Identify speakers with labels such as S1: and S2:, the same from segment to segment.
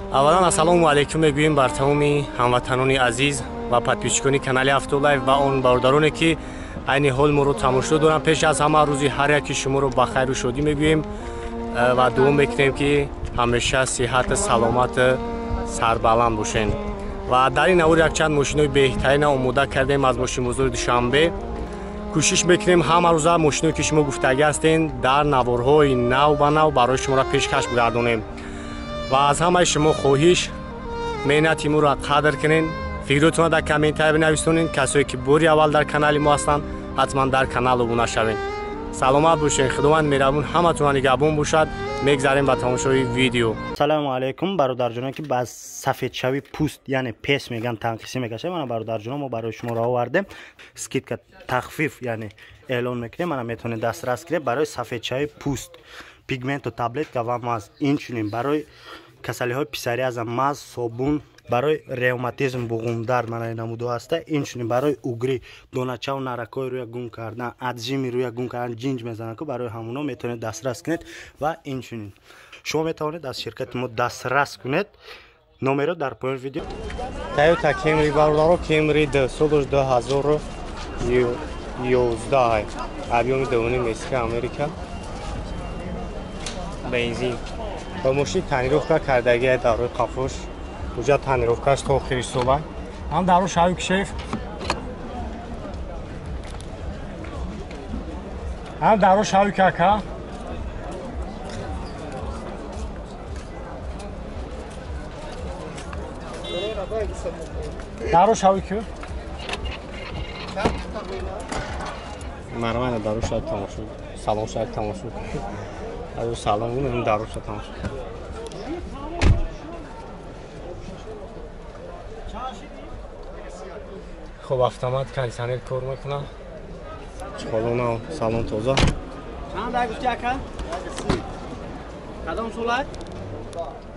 S1: Аввалан ассалому алайкум мегӯем бар тамоми ҳамватанони азиз ва подписчикони канали Автолайф ва он бародароне ки айни ҳол моро тамошо доранд. Пеш аз ҳама рӯзи ҳар яки шуморо ба хайру шодӣ мегӯем ва дуо мекунем ки ҳамеша сиҳату саломату сарбаланд бошед. Ва дар ин навор якчанд мошинои беҳтарина омода кардем аз мошинбозори Душанбе. Кӯшиш мекунем ҳама рӯза мошиное ки шумо гуфтагӣ ҳастен дар наворҳои нав ба нав барои шуморо пешкаш бигардонем. Ва аз ҳамаи шумо хоҳиш, меҳнати моро қадр кунен, фикротонро дар комментария бинависонед. Касое ки бори аввал дар канали мо ҳастанд, ҳатман дар канал обуна шавед. Саломат бошед, Худованд меҳрабон ҳаматонро нигаҳбон бошад. Мегзарем ба тамошои видео.
S2: Салому алайкум бародарҷонон ки ба сафедшавии пӯст, яъне пес меган, танқисӣ мекашад. Мана бародарҷонон, мо барои шумо ро овардем скидка, тахфиф, яъне эълон мекунем. Мана метавонед дастрас кунед барои сафедшавии пӯст, пигменту таблетка ва маз. Инчунин барои касалиҳои псориаза маз, собун, барои ревматизм, буғумдард, мана намудо ҳаста. Инчунин барои угри, доначаву наракҳои рӯя гум кардан, аджими рӯя гум кардан, ҷинҷ мезананд ку, барои ҳамуно метавонед дастрас кунед. Ва инчунин шумо метавонед аз ширкати мо дастрас кунед. Номеро дар поёни видео.
S1: Toyota Camry бародаро, Camry солаш 2011, объёми 2.5 Мексика, Америка, бензин. Ба мошин тонировка кардагия дар рӯи қафош. Уҷа тонировкаш то охири сола. Ҳам дар рӯ шави кшеф. Ҳам дар рӯ шави кака. Дар рӯ шави ку? Нормально дар рӯ шави тамошо. Салон шави тамошо. Аз салон гунем дар рӯ шави тамошо. Хоб, автомат, кондиционер кор мекунад. Чиқолона салон тоза.
S2: Чанд дай гуфти ака? Кадом солай?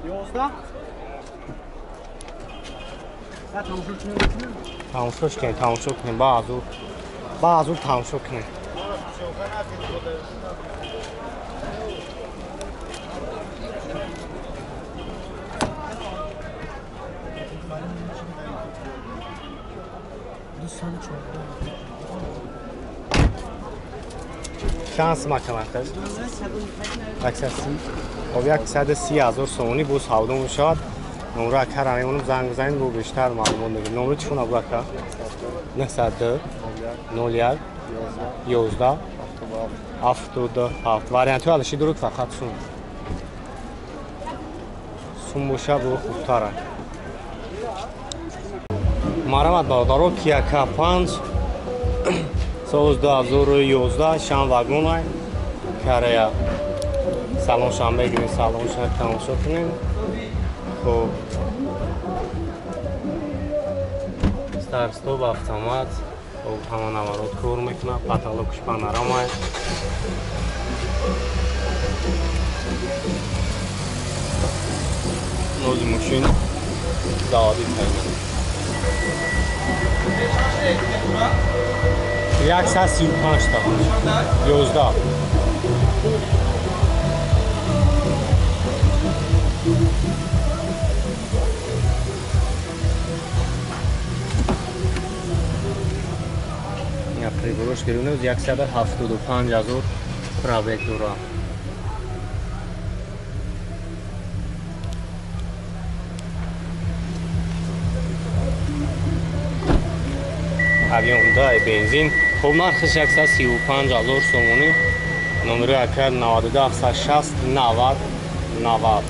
S2: 11.
S1: Тамошо кунем, тамошо кунем, баъзур тамошо кунем. Шанс макаматаш. 130. Хоб, 130 ҳазор сомонӣ бо савдо мешавад. Номро акара мемонам, занг бизанед, бо бештар маълумот мегирем. Номро телефон абу ака? 902 01 11 77. Вариантҳои алиши дорад, фақат сум. Сум боша бо хубтара. Марамат бародаро, Kia K5 соли 2011, шан вагонай, Корея. Салон шан мегирем, салон шан тамошо кунем. Хоб, старт-стоп, автомат, хоб, ҳама наворот кор мекунад, потолокш панорамай. Нози мошин заводи тайна. 135 та. 11. Я приборош гирифтем, 175 ҳазор пробег дорад. Объём 2 бензин. Хоб, нархиш 135 ҳазор сомонӣ. Номери ака 92 760 90 90.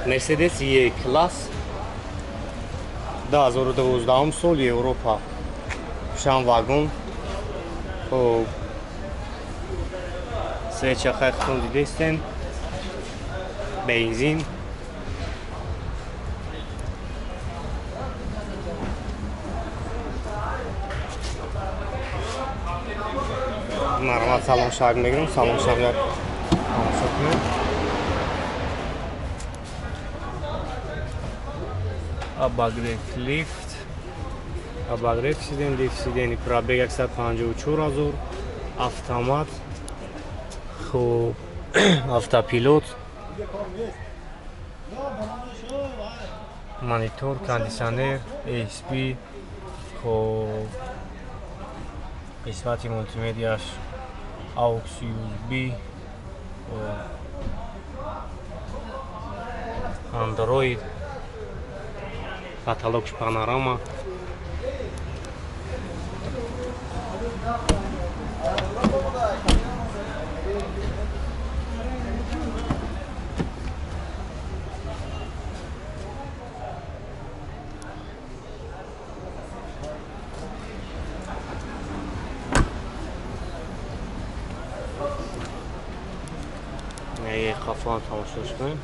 S1: Mercedes E класс 2012 сол, Европа. Шан вагон. Хоб, свечаҳои худтон дидестен. Бензин. Марҳамат, салон шаг мегирем, салон шаг як тамошо кунем. Обогрев лифт, обогрев сиден, лифт сидени, пробег 154 ҳазор, автомат. Хуб, Автопилот, монитор, кондиционер, ASP, хоб қисмати мултимедияш AUX, USB, Android, каталогш панорама. Қафоам тамошош кунем.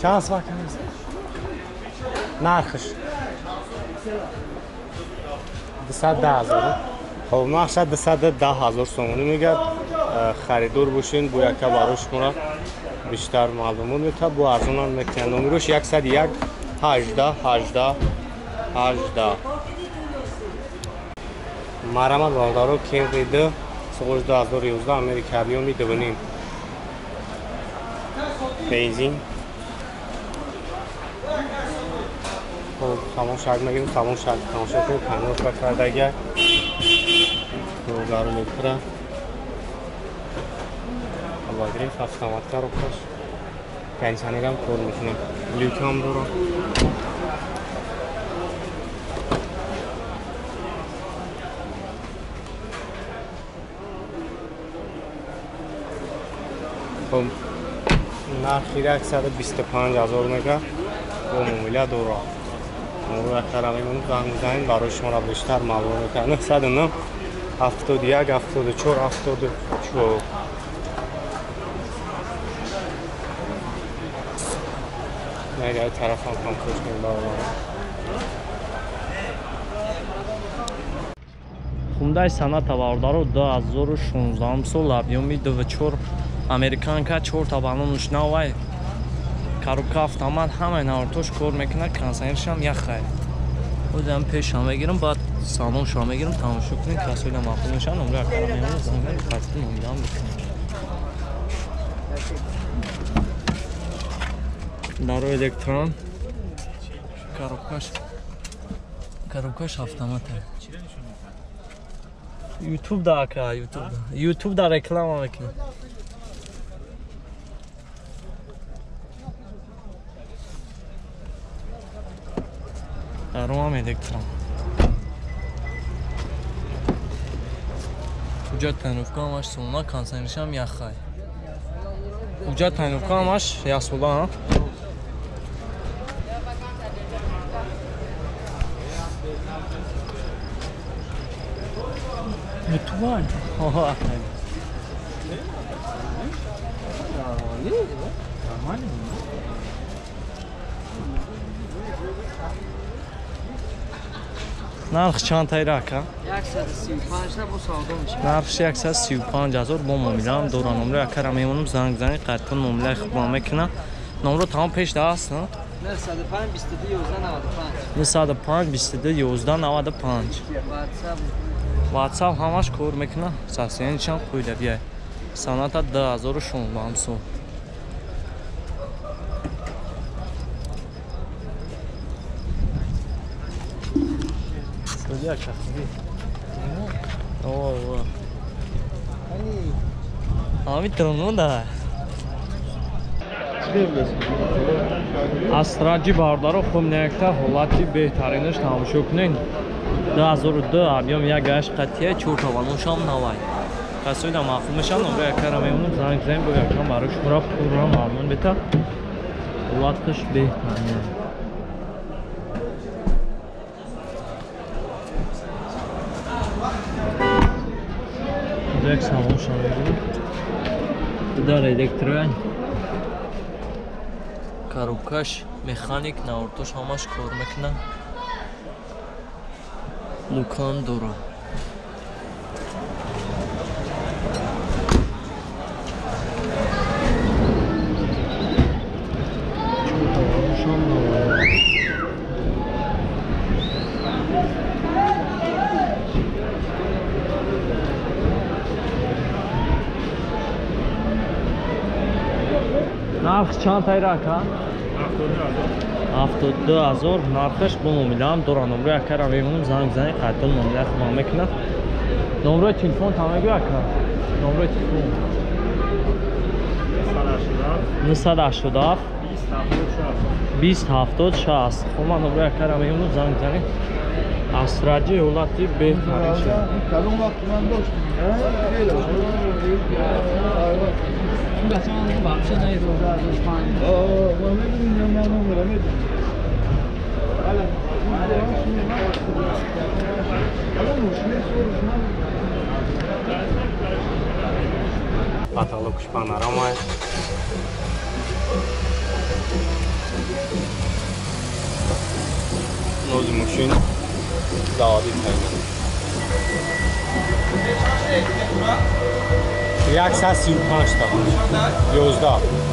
S1: Чанд сва кунем? Нархш 210 ҳазор. Хоб, нархша 210 ҳазор сомонӣ мегӯяд. Харидор бошен, бо яка барои шуморо бештар маълумот метавад, бо арзонам мекунад. Номерош 101 18 18 18. Марамат бародаро, Camry 2 соли 2011 Америка объёми 2.5 бензин. Хоб, салон шак мегирем, салон шак тамошо кунем, панорка кардагия, рогару мекура. Обогрев, автомат коробкаш, кондиционерам кор мекунад, люкам дорад. Хоб, нархи 125 ҳазор мега бо муомила дорад. Моро якара мемонем, занг мезанем, барои шуморо бештар маълум мекунад. 909 71 74 74. Нагай тарафам тамошо кунем бародарон.
S3: Хундай Соната бародаро 2016 сол объёми 2.4 американка, 4 та баллонш навай, коробка автомат, ҳамаи навортош кор мекунад, кондиционершам яхай. Озам пешам мегирам, баъд салоншам мегирам, тамошо кунед, касоида маъқул мешаванд, номро акара мемонам, занг мезанем, тартиби муомилаам мекунем. Даро электрон, коробкаш автомат. Ютуб да ака, ютуб да. Ютуб да реклама мекунем. Дароам электрон. Уҷа тайновка ҳамаш сона, кондиционершам яхай. Уҷа тайновка ҳамаш яхсола, ҳа? Ютуб? Нарх чанд тайра ака?
S4: 135 бо савдо мешавад.
S3: Нархш 135 ҳазор бо муомилаам дорам. Номро акара мемонам, занг занг, қаттон муомилаи хуб мекунам. Номро тамом пеш да аст, на?
S4: 905 22 11 95.
S3: 905 22 11 95. WhatsApp ҳамаш кор мекунад. Сасиянчам қӯйда биай. Соната 2016 сол. Содия кахви. О, о. Ами трону да. Астраҷи бародаро хуб неякта ҳолати беҳтаринаш тамошо кунед. 2002 объём як гашт қатъия, 4 таваллудшам навай. Касои да маъқул мешаванд, номро якара мемонам, занг занг, бо якам барои шуморо пурра маълум бета. Ҳолаташ беҳтарин. Як салоншам мегирем. Дар электроян. Коробкаш механик, навортош ҳамаш кор мекунад. Лукам дорад. Нарх чанд тайра ака? 72 000 нархаш бо муомилаам дора. Номрои акара мемонам, занг бизанед, қайтон муомила худам мекунад. Номрои телефон та мегӯ, ака? Номрои телефон 987 20 70 60. Хуб, ман номрои акара мемонам, занг бизанед. Астраҷи ҳолати беҳтарин шуд.
S5: Кадом вақт ман доштем?
S1: Потолок панорама. Нози мошин заводи тайна. 135 та. 11.